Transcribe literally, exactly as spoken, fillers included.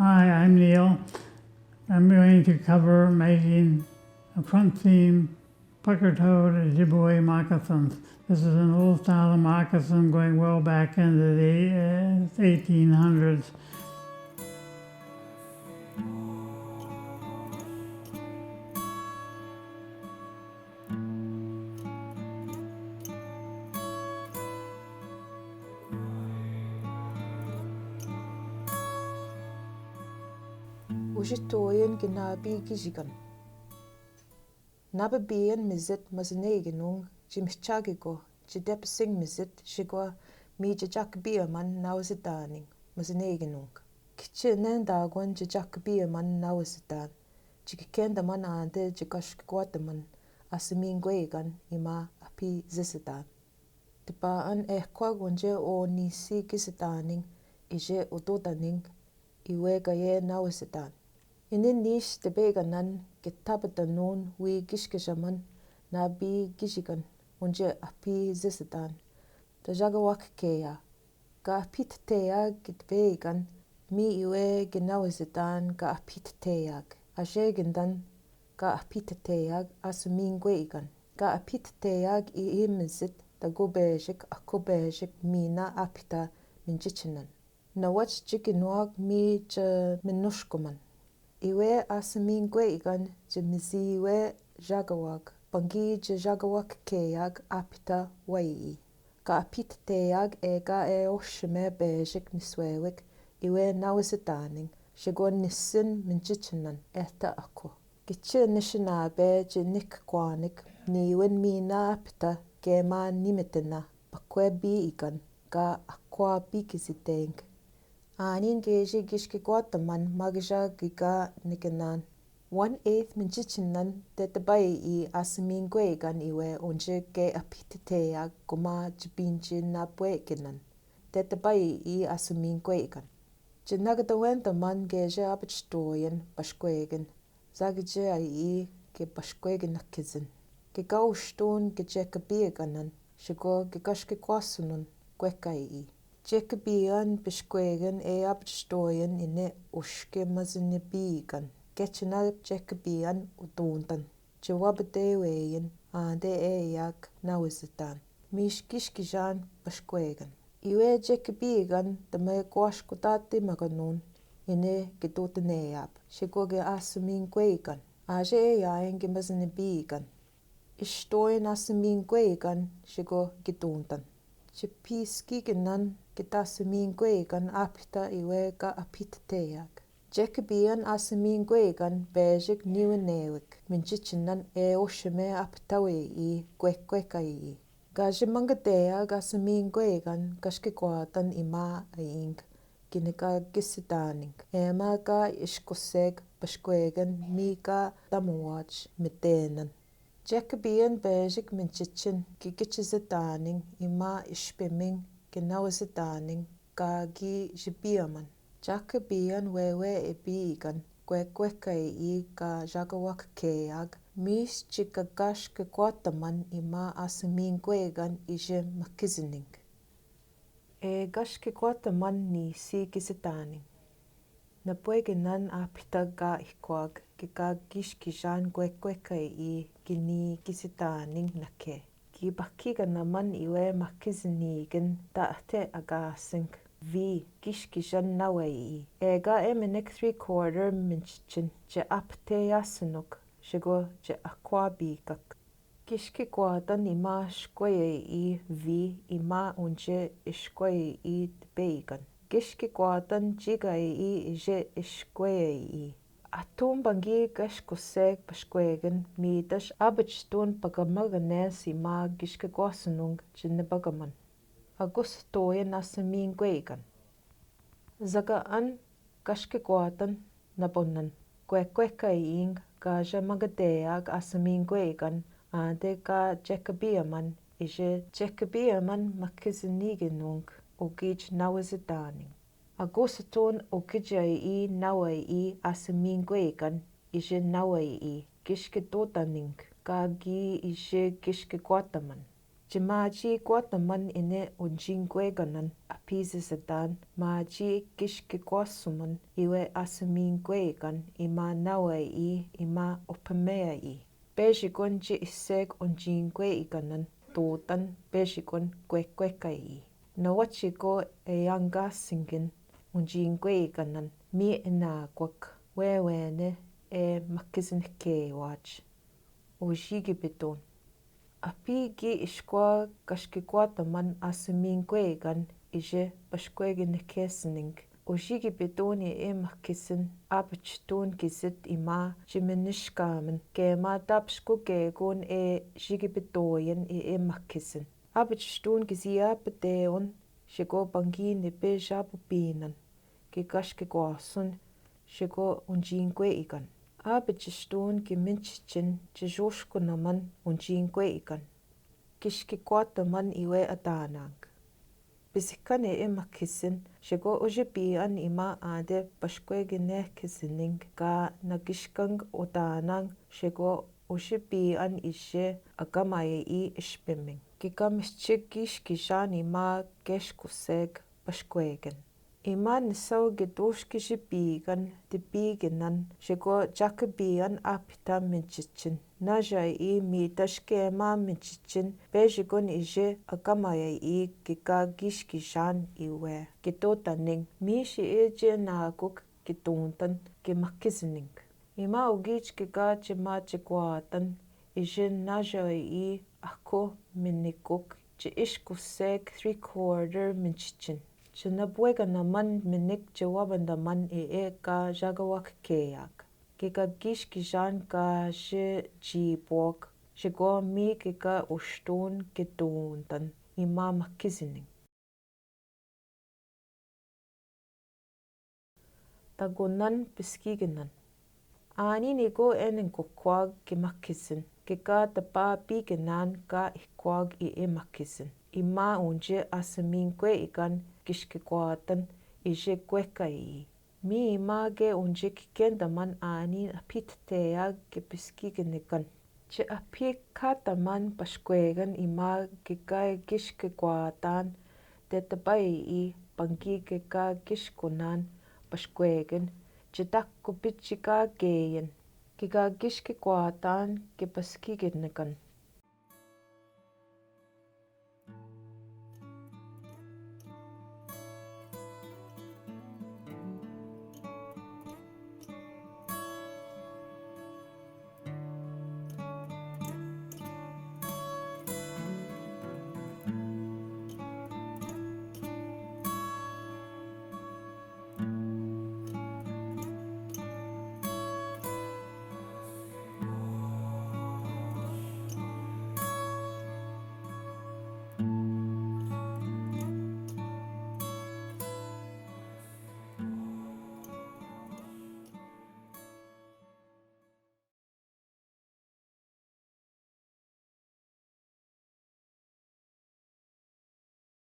Hi, I'm Neil. I'm going to cover making a front seam pucker-toed Ojibwe moccasins. This is an old style of moccasin going well back into the uh, eighteen hundreds. Uji toyen ki nabi gijigan. Naba biyan mizit mazinegi nung, jimchagi go, jidep sing mizit jigwa, mi jijak biyaman nawazidaning mazinegi nung. Kichi nen dagwan jijak biyaman nawazidan. Jikikenda man ande jikash gwataman, asmingwegan ima api zizidan. Tipa an ehkwa gunje o nisi gisidaning, ije ududaning, iwe gaye nawazidan. Ini nish tebeganan kitab danun wi gishkijaman nabi gijigan unje api zizidan. Da jaga wak keya. Ga api teteyag gitbegan mi iwe ginawazidan ga api teteyag. Aje gindan ga api teteyag asmingwegan. Ga api teteyag i imizit da gubejik akubejik mina apita minjichinan. Na wach jiginwag mi ja minushkuman. Iwe asmingwegan ja miziwe jagawag. Bangi ja jagawag keyag apita wai i. Ga api teteyag ega e oshime bejik miswewik iwe nawazidaning. Jigo nisin minjichinan eta ako. Gichi nishinabe ji nik kwanik niwin mina apita gema nimitena bakwe bi igan ga akwa bi gizideng. Anin geji gishki gwataman magja giga nikinan. One eighth minjichinan tetabai i asmingwegan iwe unje ge api teteyag guma jibinji nabweginan. Tetabai i asmingwegan. Jinagdawentaman geji abchtoyen bashkwegen. Zagije ai i ke bashkwegen nakizin. Ke ga ushtun ke jekabiganan, jigo ke gashke kwasunun gwekai i. Jekabian bashkwegen e abchtoyen ine ushke mazine bigan. Kechina jekabian udundan. Jawab deweyen ande e yak nawazidan. Mish gishkijan bashkwegen. Iwe jekabigan dame gwash kutati maganun ine gidutneyab. Jigo ge asmingwegan. Aje e yaen ge mazine bigan. Ishtoyen asmingwegan jigo gidundan. Jipiski ginan gita asmingwegan apita iwe ga api teteyag. Jekabian asmingwegan bejik niwenewik minjichinan e oshime apitawe i gwekwekai i. Gaji mangadeya ga asmingwegan gashke gwatan ima aing. Giniga gisidaning. Ema ga ishkuseg bashkwegen mi ga damwach mitenan. Jekabian bejik minchichin gigichizidaning ima ishpeming ginawazidaning gagi jibiaman. Jekabian wewe ebigan gwegwekai i ga jagawak keyag mis jigagashke gwataman ima asmingwegan ije makizining. E gashke gwataman nisi gisidaning. Nabweginan apita ga ikwag giga gishkijan gwekwekai i gini gisidaning nake. Gi bakiganaman iwe makizinigin da ate agasing vi gishkijan nawai i. Ega eminek three quarter minchichin je apte yasunuk jigo je akwa bikak. Gishki gwatan ima shkweyai i vi ima unje ishkweyai i dbeigan. Gishki gwatan jigai i ije ishkweyai i. Atum bangi gashkusek bashkwegen midash abajtun pagamaganes ima gishki gwasunung jinibagaman. Agus toyen asmingwegan. Zaga an gashki gwatan nabonan. Gwekwekai ing gaja magadeag asmingwegan ade ga jekabiaman ije jekabiaman makiziniginung ugij nawazidaning. Agusatun ugijai i nawai i asmingwegan ije nawai i gishki dodaning gagi ije gishki gwataman. Jimaji kwa taman ine unjing kwe ganan apizi sedan, maji kish ke kwa suman iwe asuming kwe igan, ima nawe i, ima opamea i. Pejikon ji isek unjing kwe iganan, totan pejikon kwe kwe kai i. Nawachiko e yanga singin unjing kwe iganan, mi ina kwak, wewene e makizin ke wach. Ojigi biton. Api gi ishkwa kashki kwa taman asuming kwe igan ije pashkwe gi nekesining. Ojigi biton e e makisin apachitun gizit ima jiminishkamin kema tapshku kegon e jigi bitoyen e e makisin. Apachitun gizi apateon shego bangi nipe jabu pinan. Ki kashki kwa sun shego unjing kwe igan. Apachitun ki minchichin jijoshku naman unjing kwe igan. Kishki kwa taman iwe atanang. Bisikane e makisin shego ujipi an ima ade pashkwe gine kisining ka nagishkang utanang shego ujipi an ije agamaye i ishpiming. Kika mischik gish gijan ima kesh kusek pashkwegen. Ima nisau gidosh gijipi gan dipi ginan shego jakipi an apita minchichin. Naja i mitashke ma minchichin pejigon ije akamaya i kika gish gijan iwe. Gito taning mishi e je naguk gitontan gi makizining. Ima ugich kika jima jikwatan ije naja i ako minikuk ji ishkusek three quarter minchichin. Ji nabwega naman minik ji wabandaman e e ka jagawak keyak. Kika gish gijan ka ji jibwok. Jigo mi kika ushtun gitontan ima makizining. Tagunan piski ginan. Ani nigo en nkukwag ki makisin. Kika tapa pi ginan ka ikwag i e makisin. Ima unje asmin kwe igan kishki kwatan ije kwe ka i. Mi ima ge unje ki kendaman ani apit teya ge piski ginikan. Che api kataman pashkwegan ima giga gishki kwatan te tabai i pangi giga gishkunan pashkwegan che tak kupichi ka geyen. Giga gishki kwatan ge paski ginikan.